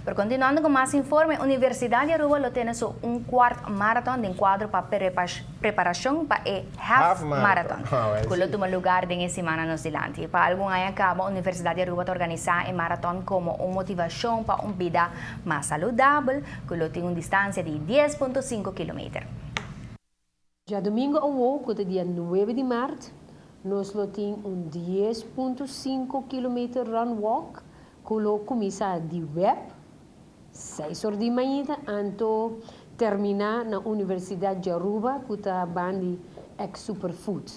Pero continuando cu mas informe, Universidad di Aruba lo tene su un kwart marathon den cuadro pa preparacion pa e half marathon, cu lo tuma lugar den e simana nos dilanti. Pa algun aña caba Universidad di Aruba ta organisa e marathon como un motivacion pa un bida mas saludabel, cu lo tin un distancia di 10.5 kilometer. Djadumingu awo, ku ta dia nuebe di mart, nos lo tin un 10.5 kilometer run walk ku lo kuminsá di web, seis or di mainta, anto terminá na Universidat di Aruba ku ta bandi ex Superfood.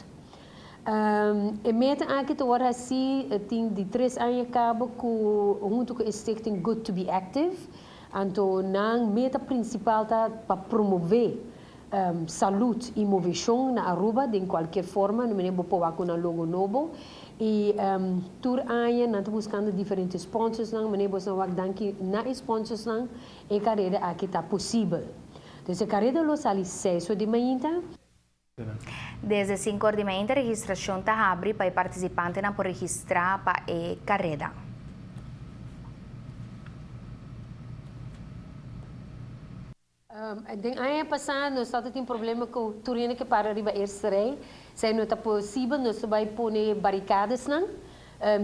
E meta aki ta wòrdu hasí tin di tres aña kaba ku huntu ku e stichting Good to be Active, anto nan meta prinsipal ta pa promové Salud y movecion na Aruba den cualkier forma, no mene bo por wak cu nan logo nobo y tur aña nan ta buscando diferente sponsorsnan, mene bo esnan wak danki na e sponsorsnan e careda aki ta posibel. Entonces e careda lo sali seis or di mainta. Desde cinco or di mainta registracion ta habri pa e participantenan por registra pa e careda. Den aña pasá nos tabata tin problema ku tur hende ke para riba eerste rij. Esei no ta posibel, nos ta bai pone barikadesnan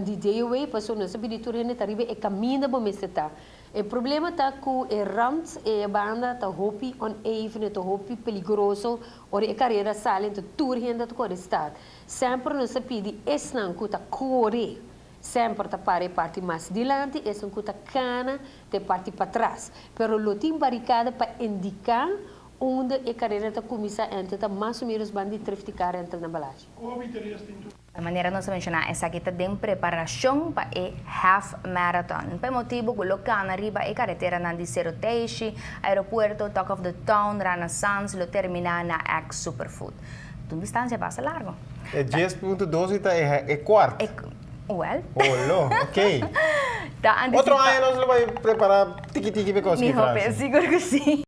di DOW pasobra nos ta pidi tur hende ta riba e kaminda bo mester ta. E problema ta ku e rand, e banda ta hopi oneven, e ta hopi peligroso ora e karera sali enton tur hende ta kore start. Semper nos ta pidi esnan ku ta kore Semper ta para e parti mas dilanti, esun ku ta kana ta e parti patras. Pero lo tin barikada pa indiká unda e karera ta kuminsá enter ta mas o ménos banda di trifti kara enter na Balashi. E manera nos a menshoná esaki ta den preparashon pa e half marathon. Pa e motibu ku lo kana riba e kareteranan di Sero Teishi, Aeropuerto, Talk of the Town, Rana Sans lo terminá na Ex Superfood. Ta un distansia basta largo. E 10.2 i ta e kwart. Well. Olo, ok. Otro aña nos lo bai prepara tiki tiki pa e kos ki, Francis. Mi hopi, sigur ku si.